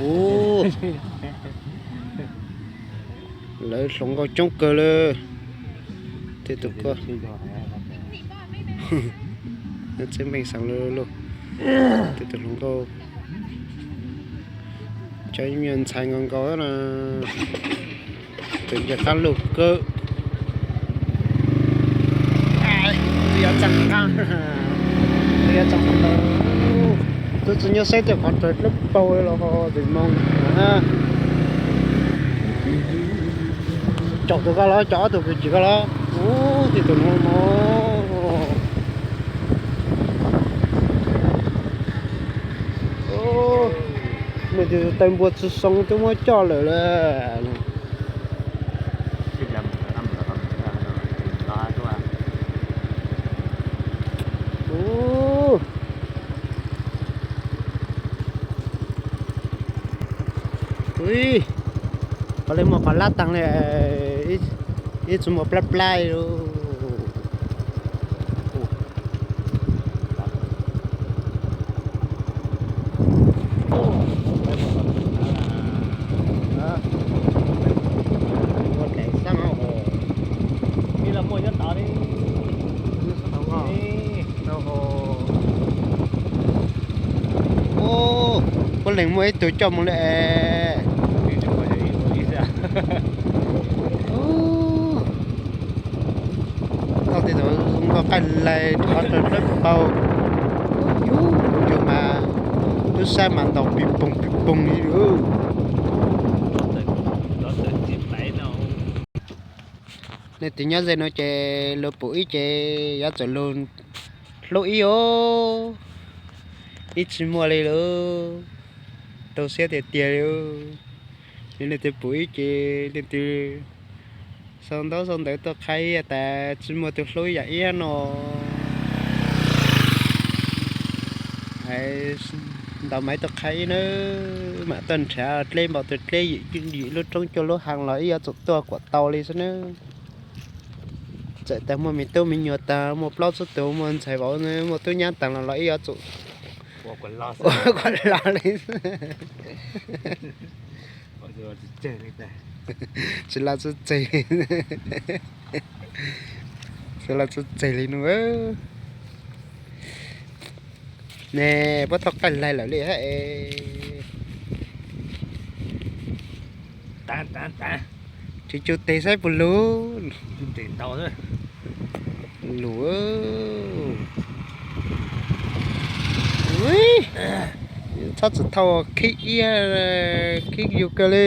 Ub, lawv hluas nkauj coob kawg lawm. Tej tus ko, txij npeej xeev lawm lauj. Tej tus hluas nkauj, cov me nyuam ntxhais nkaus nkaus na. Tus nce qab lug kawg. Twb yuav txeeb qab, twb yuav txeeb qab ntawd. Twb tsis nyob saib tej qhov raws dlawb paug los ho tis moo. Caum tus ko los, caum ob tug kwv tsis ko los. Ub, tib tug no no. Nws tus taw npua tsis zoo twb muab coj lawm lauj. Ub, ui, qhov li muaj qhov lab taag li, ib tsis muaj plab plab li. Puab leej muaj ib tug coj mus li es. Tau tej zaum zoo nkauj qaij laig rov qab raws dlawb paug. Yus mas tub sab mas ntaus pis poog pis poog li lauj. Leej twg nyob ze no ces lug pum ib ces yuav tsum lug hlub ib os. Ib tsis muaj li lauj. Rau siab tiag tiag li. Yog leej twg pum ib ces leej twg sau ntaub sau ntawv tuaj qha ib tas tsis muaj tus hlub yam ib no. Ntaus maiv tuaj qha ib nawb, mam tuaj nrhav dleb npaum tus dleb yim lub roob cuaj lub hav los ib yuav tsum tuaj kuam tau li xwb nawb. Txawm tas muaj me tub me nyuam tas, muaj plaub tsib tug, muaj ntxhais vauv, muaj tub nyab tas los los ib yuav tsum ua kuam los li xwb. Tsis laj tsis tseg, tsis laj tsis tseg li no. Ne, puab tau qaij laig lawm li hab. Tsuj tsuj teg saib puas lug. Lug. Txhob txwm thauj khib iab, khib yug kawg li.